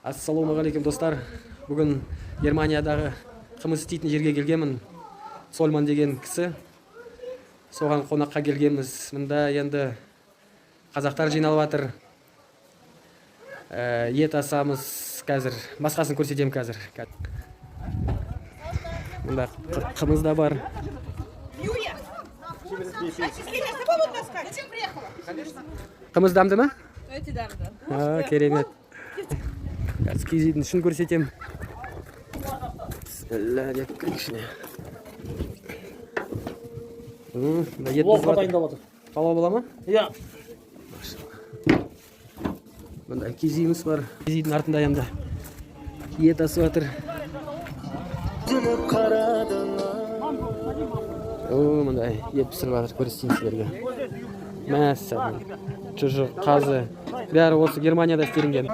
Ассалаумағалейкум, достар! Бүгін Германиядағы қымыз істейтін жерге келгенмін. Цольман деген кісі, соған қонаққа келгенбіз. Мында енді қазақтар жиналып жатыр. Ет асамыз қазір, басқасын көрсетемін қазір. Мында қымыз да бар. Юля! Отчисления с тобой будут таскать? Зачем приехала? Қымыз дәмді ма? Өте дәмді. А, керемет! Қазір киіз үйдің ішін көрсетемін. Бісміллә деп кірейік ішіне. Мына ет Лоққа пісіп жатыр. Дайындап жатыр. Палау бола ма? Иә. Мында киіз үйіміз бар. Киіз үйдің артында енді ет асып жатыр. О, мындай ет пісіріп жатыр, көрсетейін сіздерге. Мәссаған, шұжық, қазы, бәрі осы Германияда істелінген.